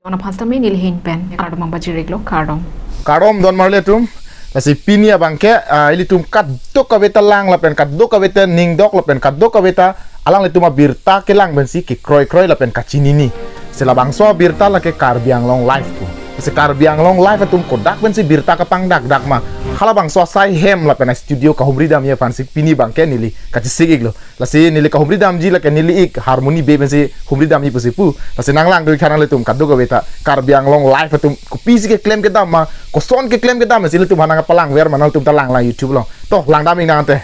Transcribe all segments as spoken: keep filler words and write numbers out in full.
Ono phasta me neli ahin pen kardom pajir-iklo, kardom. Kardom don marli atum. Lasi pini abangke, ah, ilitum kadokave ta lang lapen kadokave ta ningdok lapen kadokave ta alanglitum abirta kelang pensi kekroi-kroi lapen kachinine. Si labangso abirta lake Karbi Anglong Live pu. Si Karbi Anglong Live atum kodak pensi birta kapangdakdak ma, halabangso asai hem lapen studio kahumri damji aphansi pini abangke neli kachesik-iklo. Lasi neli kahumri damji lake neli ik harmony be pensi humri damji pusi pu. Lasi nanglang dui than nanglitum kadokave ta Karbi Anglong Live atum kopisi keklem kedam ma, koson keklem kedam si ilitum aphan nangpalangver ma, nanglitum ta langlang YouTube along. To, langdam-ik nang ante.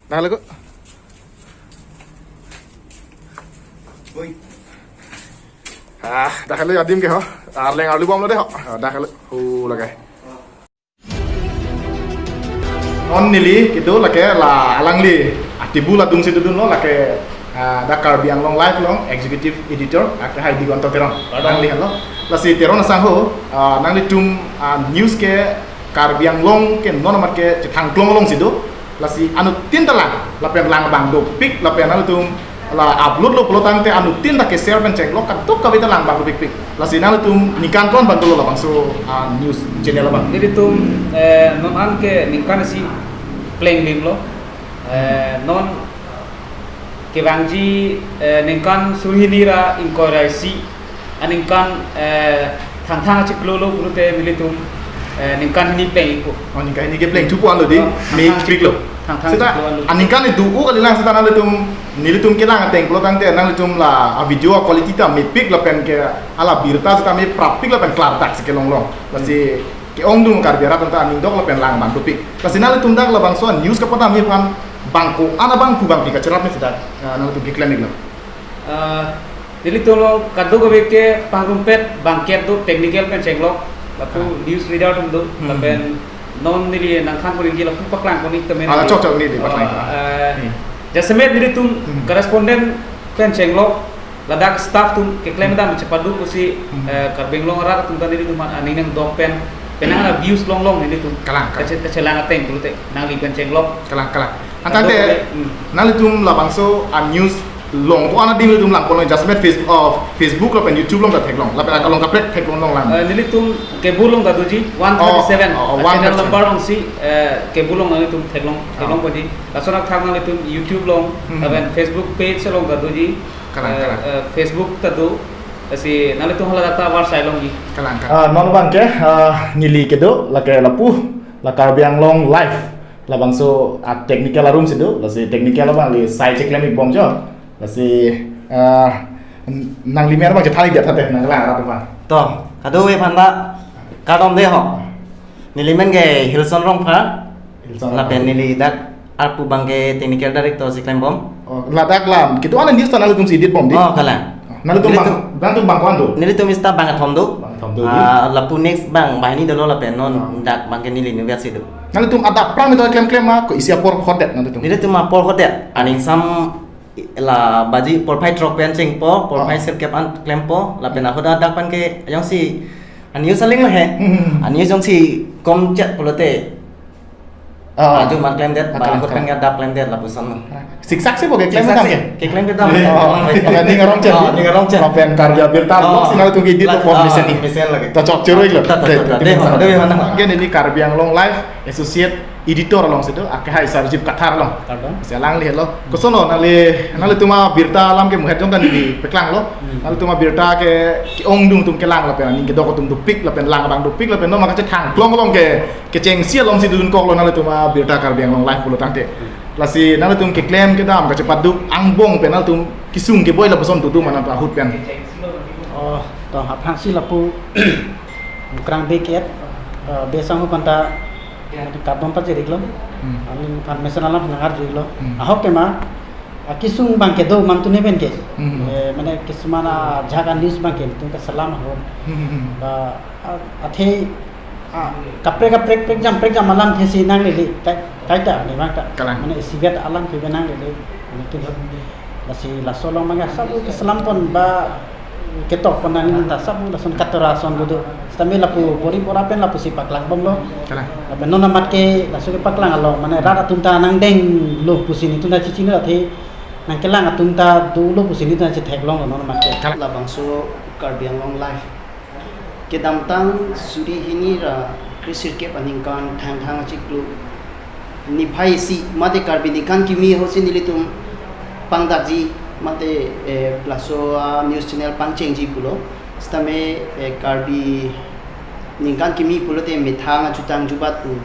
Dah lagu. Oi. Ah, dah lagu adim ke ho. Arleng arlu bomlo dei ho. Ah, dah lagu. Hu lage. Non neli kedo lake la alangli atibul adungsi dodunlo lake, ah, dak Karbi Anglong Live along executive editor akehai Digonto Teron. Pardon. Alangli henlo. Lasi Teron asangho, ah, nanglitum, ah, news ke Karbi Anglong ke non amat ke chethangklong alongsi do. Lasi anuttin ta lang, lapen lang abang dopik, lapen nanglitum la upload lo pulo tangte anuttin ta ke-share pen chenglo, kadokave ta lang abang dopikpik. Lasi nanglitum ningkan ko-an abang dolo labangso, ah, news channel abang? Nelitum, eh, non an ke ningkan isi plenglimlo. Eh, non kevangji, eh, ningkan suri hini ra ingkoi ra isi, aningkan, eh, Thangthang achiklo lo pulote nelitum, eh, ningkan hini pleng-ikpo. Oh, ningkan hini ke plengthupo anlo dei, oh, Thangthang mepiklo. Thangthang seta achiklo anlo. Aningkan ni do-o kalilang seta nanglitum, nelitum kelang ateng pulo tangte nanglitum la avideo aquality ta mepik lapen ke ala birta seta meprappik lapen klardak si kelong long. Lasi ke-ongdung Karbi arat anta aningdok lapen lang abang dopik. Lasi nanglitum dak labangso news kapadamji aphan bang ko-an abang pu bang pi kacherap me seta, ah, nanglitum keklem-iklo. Ah, nelitum along kadokave ke pangrumpet bangkep do, technical pen chenglok, lapu, ah, news reader atum do, hmm, lapen non neli nangthan pon-ikji lapu paklangpon-ik tame. Ah, neli, chok, chok, neli, neli, oh, paklang. Eh, hmm, jasemet nelitum, hmm, correspondent pen chenglok, ladak staff atum keklem dam chepadu pusi, hmm, eh, Karbi Anglong arat atum ta nelitum an aning nangdok pen, penang ana views longlong nelitum. Kalang, kalang. Kache-, kachelang ateng pulote nangli pen chenglok. Kalang, kalang. Antang te, kadokave, hmm, nanglitum labangso a-news along ko-an adim ilitum langpon, jasemet Face-, oh, Facebook lapen YouTube along ta theklong, lapen, oh, akalong kaprek theklong longlang? Eh, nelitum cable along ta doji, one thirty-seven. Oh, oh, oh, a-channel one thirty-seven number alongsi, eh, cable along nanglitum theklong, oh, theklongponji. Lason athak nanglitum YouTube along, hmm, lapen Facebook page along ta doji. Kalang, eh, kalang, eh, Facebook ta do. Lasi nanglitum hala ta avarsai longji. Kalang, kalang. Ah, non abangke, ah, neli kedo lake lapu, la Karbi Anglong Live, labangso a-technical arum si do, lasi technical abang neli sai cheklem-ikbom jo. Lasi, ah, n-, nanglimen abang chethan-ik dei thate, nanglang arat abang. To, kadokave aphan ta kardom dei ho. Nelimen ke Hilson Rongphar. Hilson Rongphar. Lapen neli dak arpu abangke technical director si klembom. Oh, ladak lam. Kedo-an news ta nanglitum si editbom dei? Oh, kalang. Nanglitum bang, nelitum, nanglitum bang ko-an do? Nelitum staff bang kethom do. Bang kethom do, ah, dei? Lapu next bang banghini dolo lapen non, oh, dak abangke neli ningversi do. Nanglitum adap aphrang nelitum klemklem ma, ko isi apor hot det nanglitum? Nelitum apor hot det. Aning sam i-, la baji porphai throk pen chengpo, porphai, oh, sirkep an klempo, lapen ahut adak abangke jongsi a-news aling lo he. Hmm. A-news jongsi komchet pulote, oh, ajo man klemdet, ah, ba kalang, ahut kalang, pen adap klemdet lapuson lo. Siksak si bo keklem, siksak kedam si ke? Keklem kedam. Oh, oh, ning arong chen. Oh, ning arong chen. Lapen Karbi Abirta, oh, vlog si nanglitum ke edit, la-, lo pon, ah, mesen ni. Mesen lagi. Ta chok choro-iklo. Ta, ta, ta, ta, ta, dei, dei, dei, dei, dei, dei. Ke neli Karbi Anglong Live Associate Editor alongsi do, akehai Sarjip Kathar along. Kardom. Si alangli henlo. Koson lo, nangli, nanglitum abirta alam ke muhet jong kan neli paklanglo. Hmm. Nanglitum abirta ke ke-ongdung atum kelang lapen aning kedok atum dopik lapen lang abang dopik lapen non ma kachethangklong along ke, kechengsi alongsi dunkoklo nanglitum abirta Karbi Anglong Live pulo tangte. Hmm. Lasi nanglitum keklem kedam kachepadu angbong pen nanglitum kesung keboi lapuson dudu ma nanglitum ahut pen? Oh, to aphrangsi lapu Mukrang Bey ke-et, eh, Bey asangho aphan ta kardom pajir-iklo. Hmm. Alangli information alam nang-arju-iklo. Hmm. Ahok tema, ah, kesung abangke do mantu ne pen ke. Hmm. Eh, mane kisuman ajahak a-news abangke nelitum kaselam ahut. Hmm. Ba, ah, athe, ah, kaprek kaprek prekjam prekjam alamthe si nanglele, kai, kaita ne abang ta. Kalang. Mane isivet alamthe pen nanglele. Nelitum lasi laso along abangke asap keselampon ba ketokpon nangji ta asap lason katora ason do do. Sitame lapu pori pora pen lapusi paklangbomlo. Kalang. Lapen non amat ke laso kepaklang along mane rat atum ta nangdenglo pusi nelitum ta chechini athe nangkelang atum ta dolo pusi nelitum ta chetheklonglo non amat ke. Kalang. Labangso Karbi Anglong Live. Kedamtang suri hini ra kresirkep aningkan Thangthang achiklo niphai isi mate Karbi ningkan kimi ahutsi nelitum pangdakji mate, eh, laso a news channel pangchengji pulo. Sitame, eh, Karbi ningkan kimi pulote methang achutang jubat pu.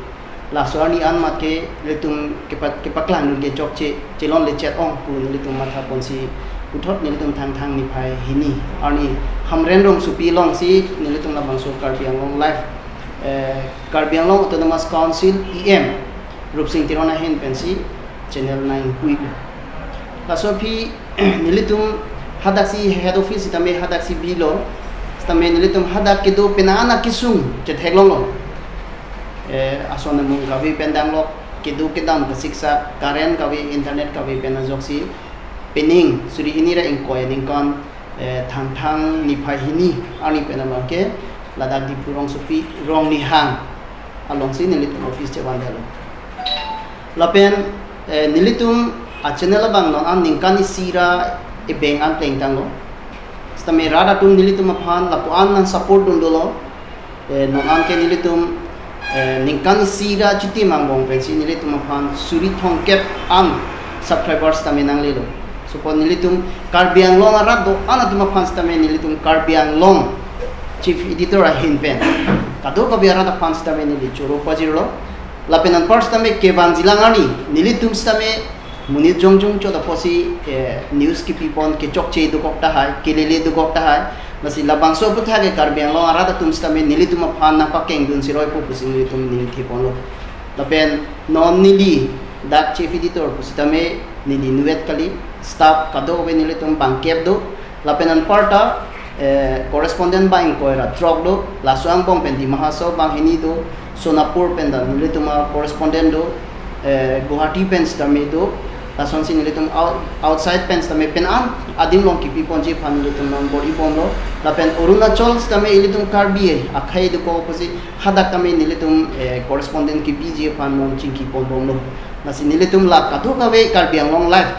Laso arni an mat ke nelitum kepa-, kepaklangdun kechokche chelongle chet ong pu nelitum mathaponsi puthot nelitum Thangthang niphai hini arni Hamren Rongsopi alongsi nelitum labangso Karbi Anglong Live, eh, Karbi Anglong Autonomous Council E M Rupsing Teron ahin pensi channel nine pui. Laso aphi nelitum hadaksi head office sitame hadaksi bilo, sitame nelitum hadak kedo penang an akesung chetheklonglo. Eh, ason amung kave pen danglok, kedo kedam kasiksak, current kave, internet kave pen ajoksi, pening suri hini ra ingkoi aningkan, eh, Thangthang niphai hini arni pen abangke ladak Diphu Rongsopi Rongnihang alongsi nelitum office chevandetlo. Lapen, eh, nelitum a channel abang non an ningkan isi ra ebeng an plengtanglo. Sitame rat atum nelitum aphan lapu-an nangsupport dun dolo. Eh, non an ke nelitum, eh, ningkan isi ra chitim angbong pensi nelitum aphan suri thomkep an subscribers tame nanglelo. Sopot nelitum Karbi Anglong arat do-an atum aphan sitame nelitum Karbi Anglong Chief Editor ahin pen kadokave arat aphan sitame neli choro pajirlo. Lapen anpar sitame kevangjilang arni nelitum sitame monit jongjong chot apotsi, eh, news kipipon kechokche dokok tahai, kelele dokok tahai. Lasi labangso aputhak ke Karbi Anglong arat atum sitame nelitum aphan nangpakengdun siroi po pusi nelitum ningtheponlo. Lapen non neli dak Chief Editor pusitame neli inutvet kali, staff kadokave nelitum bangkep do. Lapen anparta, eh, correspondent bang ingkoi ra throk do, laso angbong pen Dima Hasao bang hini do, Sonapur pen ta nelitum a correspondent do, eh, Guwahati pen sitame do, lasonsi nelitum out-, outside pen sitame pen an adim along kipiponji aphan nelitum non bor-ibomlo, lapen Arunachal sitame ilitum Karbi akhei dokok pusi hadak tame nelitum, eh, correspondent kipiji aphan non chingkiponbomlo. Lasi nelitum la kadokave Karbi Anglong Live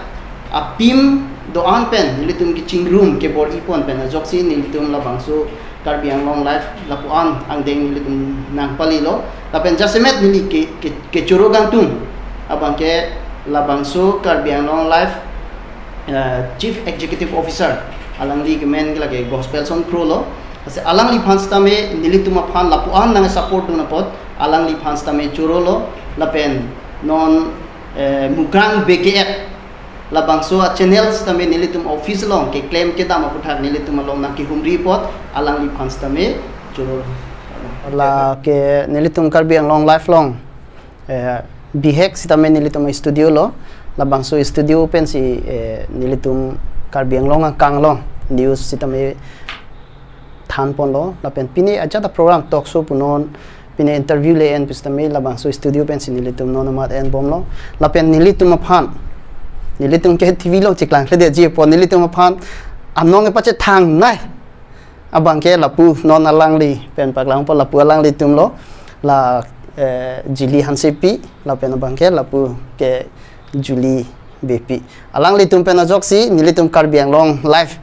apim do-an pen nelitum kechingrum kebor-ipon pen ajoksi nelitum labangso Karbi Anglong Live lapu-an angdeng nelitum nangpalilo. Lapen jasemet neli ke, ke, kechoro kangtung abangke labangso Karbi Anglong Live, eh, Chief Executive Officer, alangli kemen ke lake Gospelson Kro lo. Lasi alangliphan sitame nelitum aphan lapu-an nangsupport dun apot alangliphan sitame chorolo. Lapen non, eh, Mukrang B K F labangso a channel sitame nelitum office along keklem kedam aputhak nelitum along nangkehumri apot alangliphan sitame choro. Lake nelitum Karbi Anglong Live along, eh, bihek sitame nelitum studio lo, labangso studio pensi, eh, nelitum Karbi Anglong angkang along news sitame thanponlo, lapen pini ajat a program talk show punon, pini interview le-en pusitame labangso studio pensi nelitum non amat enbomlo, lapen nelitum aphan, nelitum ke T V along cheklang kledetji apot nelitum aphan anong kepachethangnei abangke lapu non alangli pen paklangpo, lapu alanglitum lo, la, eh, Julie Hansepi, lapen abangke lapu ke Julie Beypi. Alanglitum pen ajoksi nelitum Karbi Anglong Live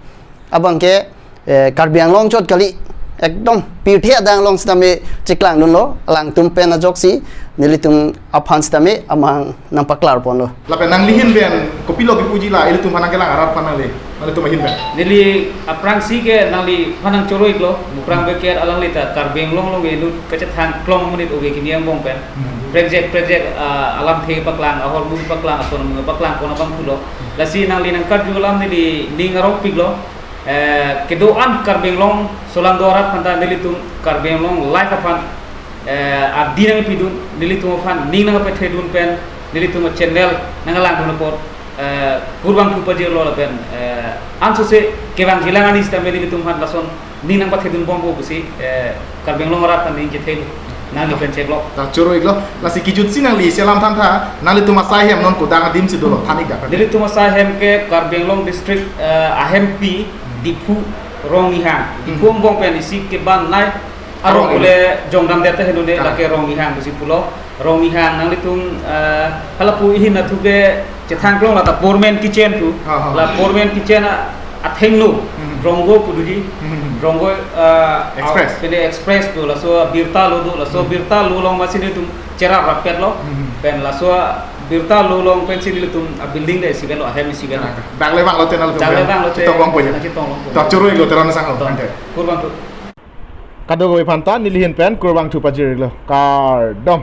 abangke, eh, Karbi Anglong chot kali, ekdom pirthe adang along sitame cheklangdunlo, alangtum pen ajoksi nelitum aphan sitame amang nangpaklarponlo. Lapen nangli ahin pen kopilo kipuji la ilitum aphan nangkelang arat aphan nangli, nanglitum ahin pen? Neli aphrangsi ke nangliphan nangchoro-iklo, Mukrang B K F alangli ta Karbi Anglong along inut kachethang klong monit oge kini angbong pen. Hmm. Prekjak prekjak, ah, alamthe paklang, ahormu paklang, ason paklang, kona bang pulo. Lasi nangli nangkarju alam neli ning arongpiklo. Eh, kedo-an Karbi Anglong solangdo arat aphanta nelitum Karbi Anglong Live aphan, eh, adi nangpidun, nelitum aphan ning nangpethedun pen nelitum channel nanglangdun apot, eh, kurvangthu pajirlo lapen, eh, ansose kevangjilang arni sitame nelitum aphan lason ning nangpathedunbompo pusi, eh, Karbi Anglong arat aphan ning kethe nangli pen cheklo. Ta choro-iklo. Lasi kejutsi nangli isi alam thantha, nanglitum asai ahem non kodak adim si dolo, than-ik dak. Nelitum asai ahem ke Karbi Anglong District, eh, ahempi Diphu Rongnihang. Diphu, hmm, angbong pen isi kebanai arong, arong pule jongdamdet ta henone, ah, lake Rongnihang pusi pulo. Rongnihang nanglitum, eh, halapu ahin athu ke chethang klong la ta Pormen Kitchen pu. Ha, ha. La Pormen Kitchen a, athengno. Hmm. Ronggo pu do di. Hmm. Ronggo, ah, Express. Pine Express do, laso birta lo do, laso Hmm. birta lo along masi nelitum cherap rapet lo. Hmm. Pen laso birta lo along pensi nelitum a building ta isivet lo, ahem isivet lo. Ah, dak le vanglote nanglitum. Dak le vanglote. Chetong longpo ya. Chetong longpo. To choro-iklo Teron asangho. To. Ante. Kurvangthu. Kadokave aphanta neli ahin pen kurvangthu pajir-iklo. Kardom.